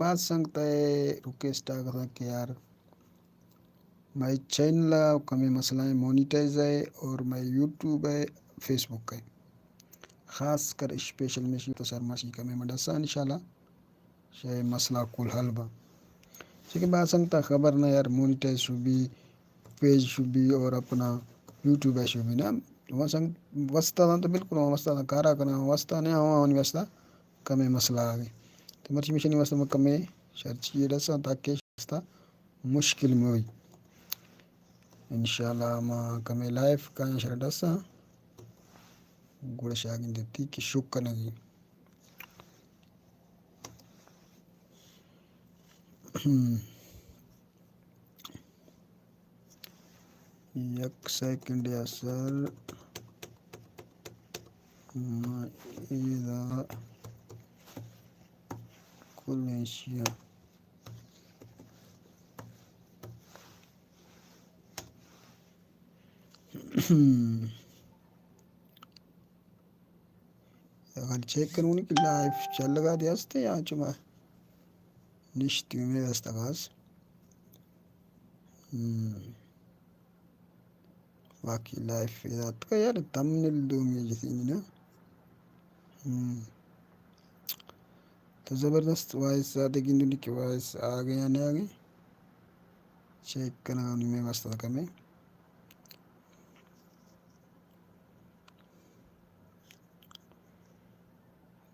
باز سنگت ءَ ریکویسٹ آ گسا کہ یار مئے چینل ءَ کمے مسئلہ ایں، مونیٹائز ءِ اور مئے یوٹیوب ءِ، فیس بک ءِ۔ خاص کر اسپیشل مشی تو سرمشی کمے من ڈساں انشاءاللہ شے مسئلہ کل حل با۔ چونکہ باز سنگت ءَ خبر نہ یار مونیٹائز شو بی، پیج شو بی اور اپنا یوٹیوب ءِ شو بی نا۔ وہاں سنگ واسطہ داں تو بالکل وہاں واسطہ داں کارا کنا، واسطہ نے ہوا ہونی واسطہ کمے مسئلہ آ گئے۔ تو مرچی مشنی واسطہ میں کمے شرچی ڈساں تاکہ واسطہ مشکل مہ ہوئی۔ انشاءاللہ ما کمے لائف کا شر ڈساں گڑا شاگین دیتی کہ شک کنگی۔ یک سیکنڈ یا سر، ما ایدا کل ایشیا۔ اگر چیک کروں کہ لائف چل لگا دے ہستے یا چما نشتی میں دستگاز۔ ہم۔ باقی لائف ذات کا یار تمنیل دو میں جتنی نا۔ ہم۔ تو زبردست وائس آتے گندنی کہ وائس آ گیا نہ آ گیا۔ چیک کرنا میں واسطہ کمے۔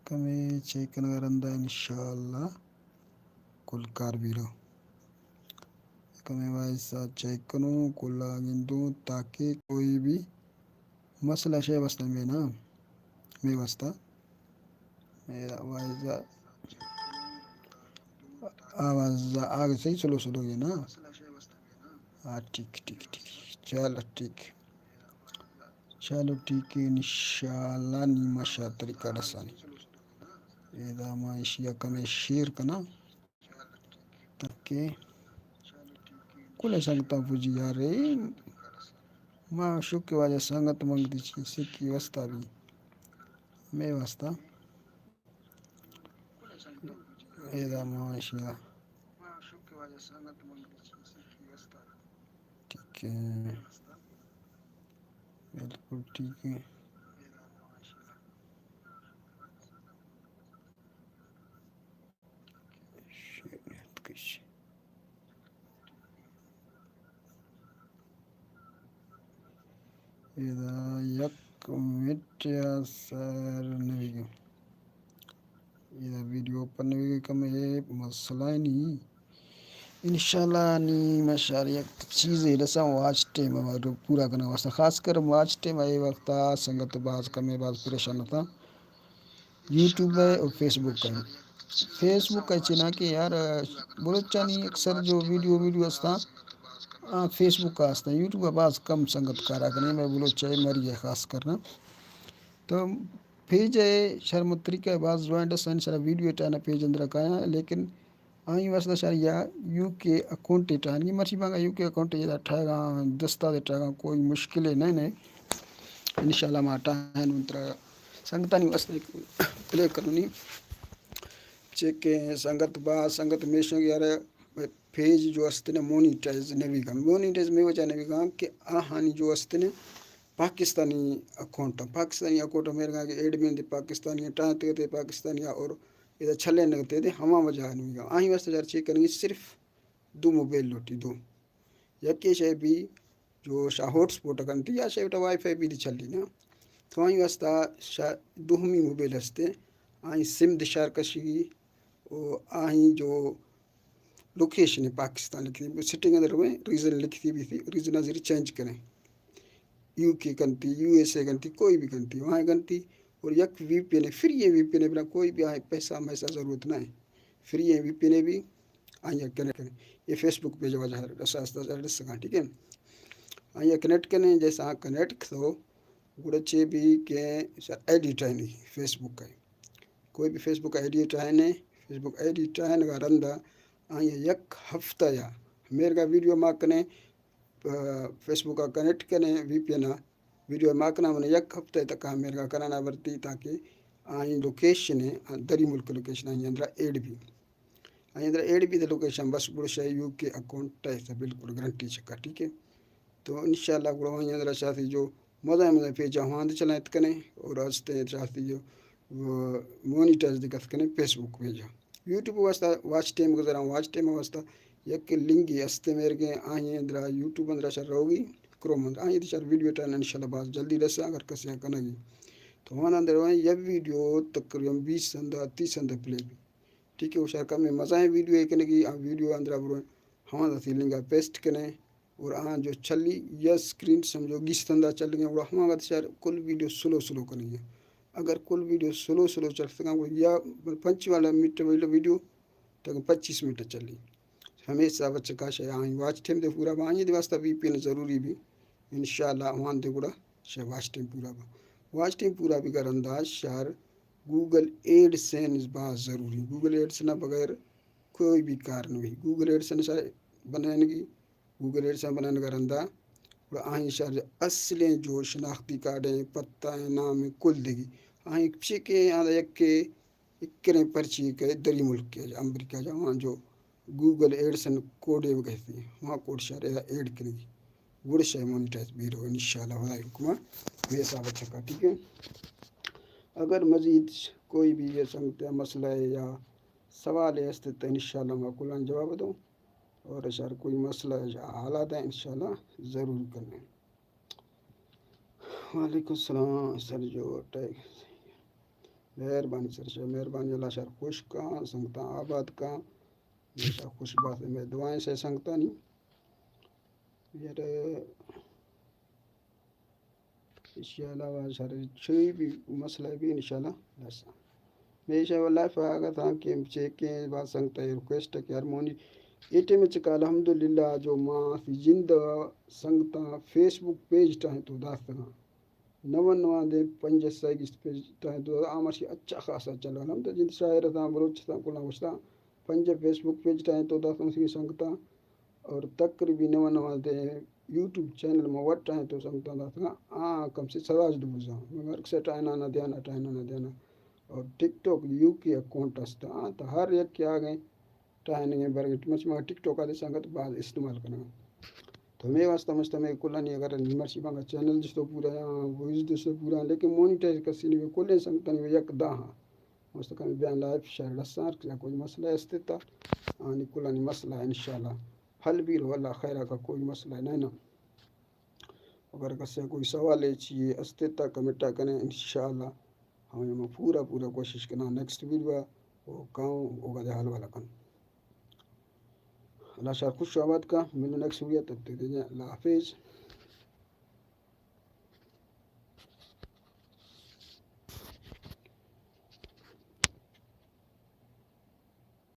کمے چیک کنگ ءَ رند ءَ انشاءاللہ کل کار بیرو۔ کمے وائس ءَ چیک کنوں، کل ءَ گندوں تاکہ کوئی بھی مسئلہ شے واسطہ میں نا، میں واسطہ۔ اے وائس ءَ آواز آگے صحیح سلو سلو یہ نا۔ ہاں، ٹھیک، ٹھیک، ٹھیک۔ چلو، ٹھیک۔ چلو، ٹھیک ہے، انشاءاللہ نیمہ شا طریقہ رسانی۔ ادا ما اشیا کمے شیئر کنا۔ تاکہ کل سنگتاں پوجی یارے۔ ما شکر واجہ سنگت منگتی چی سکی واسطہ بھی۔ میں واسطہ۔ ادا ما اشیا۔ ٹھیک ہے۔ بالکل ٹھیک ہے۔ ادا یک منٹ یا سر نویگی۔ ادا ویڈیو اوپن نویگی، کمے مسئلہ نہیں۔ انشاءاللہ نی ما شار یک چیزے رساں واچ ٹائم پورا کنگ واسطہ، خاص کر واچ ٹائم اے وقتا سنگت باز کمے باز پریشان اتاں۔ یوٹیوب ءَ اور فیس بک ءَ۔ فیس بک ءَ چنا کہ یار بلوچانی اکثر جو ویڈیو، ویڈیو ہستاں، آ، فیس بک ءَ ہستاں۔ یوٹیوب ءَ باز کم سنگت کارا کنے، میں بلوچ ءَ مری ءَ خاص کرنا۔ تو پیج ءَ شر متری کہ باز جوائنٹ ہستاں، سرا ویڈیو ٹائنا پیج اندر کایاں، لیکن آئی واسطہ شر یا یو کے اکاؤنٹ ٹائنگی، مرچی بانگا یو کے اکاؤنٹ ادا ٹھائگا، دستا دے ٹھائگا، کوئی مشکل نہیں نے۔ انشاءاللہ ما ٹائن انترا سنگتانی واسطہ پلے کرنی۔ چیک سنگت با سنگت میشن یار پیج جو است نے مونیٹائز نویگا، مونیٹائز میں وجہ نویگا کہ آہانی جو است نے پاکستانی اکاؤنٹ، پاکستانی اکاؤنٹ میرگا کہ ایڈمن دے پاکستانی، ٹائن تے پاکستانی اور ادا چھلینگ تے دے ہما وجہ نویگا۔ آہی واسطہ یار چیک کنگی صرف دو موبائل لوٹی، دو۔ یکے شے بی جو شا ہاٹ سپاٹ کنتی یا شے بٹا وائی فائی بی دی چلی نا۔ تو آئی واسطہ شا دومی موبائل ہستے، آئی سم دشار کشی، او آئی جو لوکیشن پاکستان لکھتی، سیٹنگ اندر میں ریجن لکھتی بھی تھی، ریجن ازری چینج کریں۔ یو کے کنتی، یو ایس اے کنتی، کوئی بھی کنتی، وہاں کنتی۔ اور یک وی پی این ہے، فری ہے وی پی این ہے، بنا کوئی بھی آئے پیسہ میسہ ضرورت نہ ہے۔ فری ہے وی پی این ہے بھی، آئیں کنیکٹ کریں۔ یہ فیس بک پیج واجہ ہے، رسا استا رس سکاں، ٹھیک ہے۔ آئیں کنیکٹ کریں، جیسا آ کنیکٹ تو گڑا چے بھی کہ آئی ڈی ٹائنی فیس بک ہے۔ کوئی بھی فیس بک آئی ڈی ٹائنے، فیس بک آئی ڈی ٹائن کا رندا، آئیں یک ہفتہ یا میرے کا ویڈیو ما کنے، فیس بک ءَ کنیکٹ کنے وی پی این ءَ، ویڈیو ما کناں من یک ہفتہ تک ہمے رگا کنانا برتی تاکہ آئی لوکیشن ءَ، دری ملک لوکیشن آئی اندرا ایڈ بی۔ آئی اندرا ایڈ بیتہ لوکیشن، بس گڑا شا یو کے اکاؤنٹ ٹائپ تہ بالکل گارنٹی چکا، ٹھیک ہے۔ تو انشاءاللہ گڑا آئی اندرا شاسی جو مزہ مزہ پیجا ہواند چلائت کنے، اور ہستے شاسی جو، آ، مونیٹائز دکت کنے فیس بک پیجا۔ یوٹیوب واسطہ واچ ٹائم گزراں، واچ ٹائم واسطہ یک لنگی ہستے میرگیں، آئی اندرا یوٹیوب اندرا شا روگی، کروم اندرا، آئی اندرا شا ویڈیو ٹائم انشاءاللہ باز جلدی رسا، اگر کسے کنگی۔ تو ہواند اندرا وہیں یہ ویڈیو تقریباً بیس ہندا، تیس ہندا پلے بی۔ ٹھیک ہے، وہ شا کمیں مزائیں ویڈیو ہے کنگی، آ ویڈیو اندرا برو ہواند اسی لنگا پیسٹ کنے، اور آ جو چلی یا سکرین سمجھو گیست ہندا چلگیں، گڑا ہما وقت شار کل ویڈیو سلو سلو کنگی۔ اگر کل ویڈیو سلو سلو چلتگاں، گڑا یا پنچ والا منٹ والا ویڈیو تک پچیس منٹ چلی۔ ہمے حساب چکا شے آئی واچ ٹائم دے پورا با، آئی دے واسطہ وی پی این ضروری بی۔ انشاءاللہ ہواند گڑا شے واچ ٹائم پورا با۔ واچ ٹائم پورا بی گرندا شار گوگل ایڈسینس با ضروری۔ گوگل ایڈسینس بغیر کوئی بھی کار نہ بی۔ گوگل ایڈسینس بنائنگی، گوگل ایڈسینس بنائنگا رندا، گڑا آئی شار اصلیں جو شناختی کارڈ ہیں، پتہ ہیں، نام ہیں، کل دگی۔ آئی چی کہ آ یک کے اکریں پرچی کہ دری ملک کے، امریکہ جا، وہاں جو گوگل ایڈسینس کوڈ ہے کہتے ہیں، وہاں کوڈ شار ایڈ کریں گی۔ گڑا شے مونیٹائز بیرو انشاءاللہ خدائے حکما، ہمے حساب چکا، ٹھیک ہے۔ اگر مزید کوئی بھی یہ سنگت مسئلہ ہے یا سوال ہے است تو انشاءاللہ ما کلان جواب دوں، اور شار کوئی مسئلہ ہے یا حالات ہے انشاءاللہ ضرور کریں۔ وعلیکم السلام سر جو ٹیک۔ مہربانی سر شے، مہربانی، اللہ شار خوش کاں، سنگتاں آباد کاں، ہمیشہ خوش بات، میں دعائیں سے سنگتانی۔ یار، ایشی علاوہ شر چوئی بھی مسئلہ بھی انشاءاللہ لسا۔ ہمیشہ واللہ فاگت ہاں کہ چیکیں با سنگتا ریکویسٹ کہ ہر مونی اے ٹائم چکا الحمدللہ جو ما سی جند سنگتا فیس بک پیج ٹائیں تو داستگاں۔ نواں نواں دے پنجاہ سئے گیست پیج ٹائیں تو آ مرشی اچھا خاصا چلا۔ الحمدللہ جند شاعر تاں بلوچ تاں کلاں گوشتاں پنجاہ فیس بک پیج ٹائیں تو داستگاں سی سنگتا۔ اور تقریبی نواں نواں دے یوٹیوب چینل ما وٹ ٹائیں تو سنگتاں داتگاں، آ کم سے سراج دوزاں، مگر کسے ٹائنا نہ دیانا، ٹائنا نہ دیانا۔ اور ٹک ٹاک یو کے اکاؤنٹ استا، آ تو ہر یک کہ آگیں ٹائنگیں برگٹ، مچ ما ٹک ٹاک آدے سنگت باز استعمال کنگا۔ تو ہمے واسطہ مست ہمے کلانی اگر مرشی بانگا چینل جستو پورا یا ویوز جستو پورا، لیکن مونیٹائز کسی نہیں، کلیں سنگتانی یک دا ہاں۔ مست کمی بیان لائف شہر رسان، یا کوئی مسئلہ استے تا، آنی کلانی مسئلہ انشاءاللہ حل بیر، واللہ خیرا کا کوئی مسئلہ نہیں نا۔ اگر کسے کوئی سوال ہے چیئے استے تا کمنٹا کنے، انشاءاللہ ہمیں میں پورا پورا کوشش کنا نیکسٹ ویڈیو او کاؤں او گدے حل والا کن۔ اللہ شار خوش آباد کا، ملو نیکسٹ ویڈیو، تب تک کے لیے اللہ حافظ۔